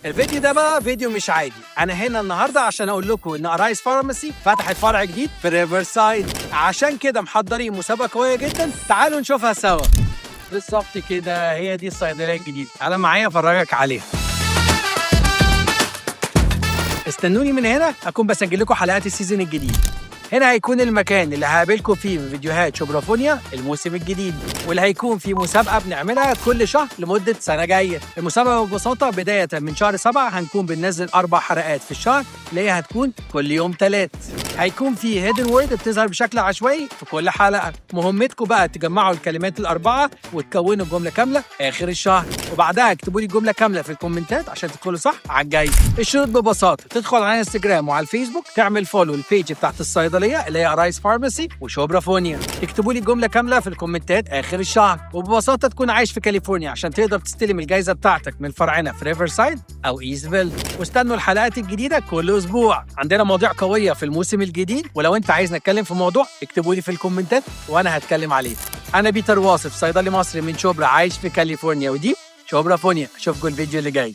الفيديو ده بقى فيديو مش عادي. انا هنا النهارده عشان اقول لكم ان ارايز فارماسي فتحت فرع جديد في ريفرسايد، عشان كده محضرين مسابقة قوية جدا، تعالوا نشوفها سوا. بالظبط كده، هي دي الصيدلية الجديدة، تعالى معايا افرجك عليها. استنوني من هنا اكون بسجل لكم حلقات ال season الجديد. هنا هيكون المكان اللي هقابلكم فيه في فيديوهات شبرافونيا الموسم الجديد، واللي هيكون فيه مسابقة بنعملها كل شهر لمدة سنة جاية. المسابقة ببساطة بداية من شهر 7 هنكون بننزل 4 حلقات في الشهر، اللي هي هتكون كل يوم 3. هيكون في hidden word بتظهر بشكل عشوائي في كل حلقة. مهمتكم بقى تجمعوا الكلمات ال4 وتكونوا جملة كاملة آخر الشهر، وبعدها اكتبوا لي جملة كاملة في الكومنتات عشان تدخلوا صح على الجاي. الشروط ببساطة: تدخل على انستجرام وعلى الفيسبوك، تعمل follow ال page بتاعت الصيدلية اللي هي ارايز فارماسي وشبرافونيا، تكتبوا لي جملة كاملة في الكومنتات آخر الشهر، وببساطة تكون عايش في كاليفورنيا عشان تقدر تستلم الجائزة بتاعتك من فرعنا في ريفرسايد أو إيستفيل. واستنوا الحلقات الجديدة كل أسبوع، عندنا مواضيع قوية في الموسم الجديد، ولو أنت عايز نتكلم في موضوع اكتبوا لي في الكومنتات وأنا هتكلم عليه. أنا بيتر واصف، صيدلي مصري من شبرا عايش في كاليفورنيا، ودي شبرافونيا. أشوفكم الفيديو اللي جاي.